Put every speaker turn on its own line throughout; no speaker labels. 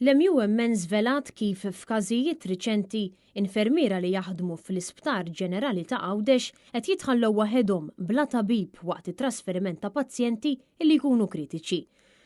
L-MUMN żvelat kif f'każijiet riċenti, infermiera li jaħdmu fl-Isptar Ġenerali ta' Għawdex qed jitħallew waħedhom bla tabib waqt it-trasferiment ta' pazjenti li jkunu kritiċi.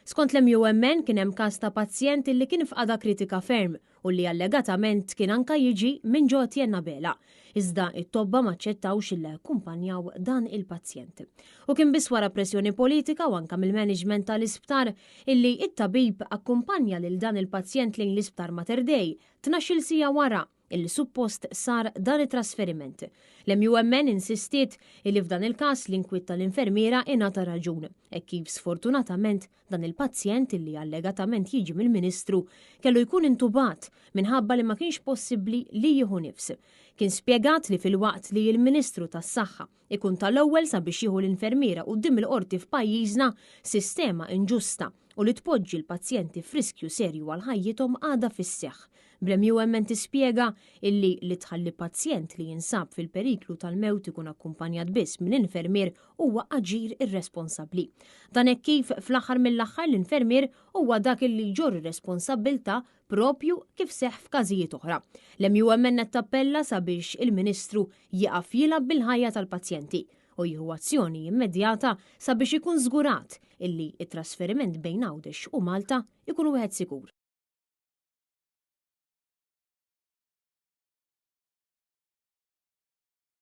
Skont l-MUMN kien hemm każ ta' pazjent li kien f'qagħda kritika ferm u li allegatament kien anka jiġi minn ġo Etienne Abela. Iżda it-tobba m'aċċettawx illi akkumpanjaw dan il-pazjent. U kien biss wara pressjoni politika u anka mill-management tal-isptar illi it-tabib akkumpanja lil dan il-pazjent lejn l-isptar Mater Dei 12-il siegħa wara illi suppost sar dan it-trasferiment. L-MUMN insistiet illi f'dan il-każ l-inkwiet tal-infermiera ingħata raġun, hekk kif sfortunatament dan il-pazjent illi allegatament jiġi mill-Ministru kellu jkun intubat minħabba li ma kienx possibbli li jieħu nifs. Kien spjegat li filwaqt li l-Ministru tas-Saħħa ikun tal-ewwel sabiex jieħu l-infermiera quddiem il-qorti f'pajjiżna, sistema inġusta u li tpoġġi l-pazjenti f'riskju serju għal ħajjithom għadha fis-seħħ. Bl-MUMN tispjega illi li tħalli pazjent li jinsab fil-periklu tal-mewt ikun akkumpanjat biss minn infermier huwa aġir irresponsabbli. Dan hekk kif fl-aħħar mill-aħħar l-infermier huwa dak illi jġorr ir-responsabbiltà propju kif seħħ f'każijiet oħra. L-MUMN qed tappella sabiex il-Ministru jieqaf jilgħab bil-ħajja tal-pazjenti u jieħu azzjoni immedjata sabiex ikun żgurat illi t-trasferiment bejn Għawdex u Malta jkun wieħed sikur.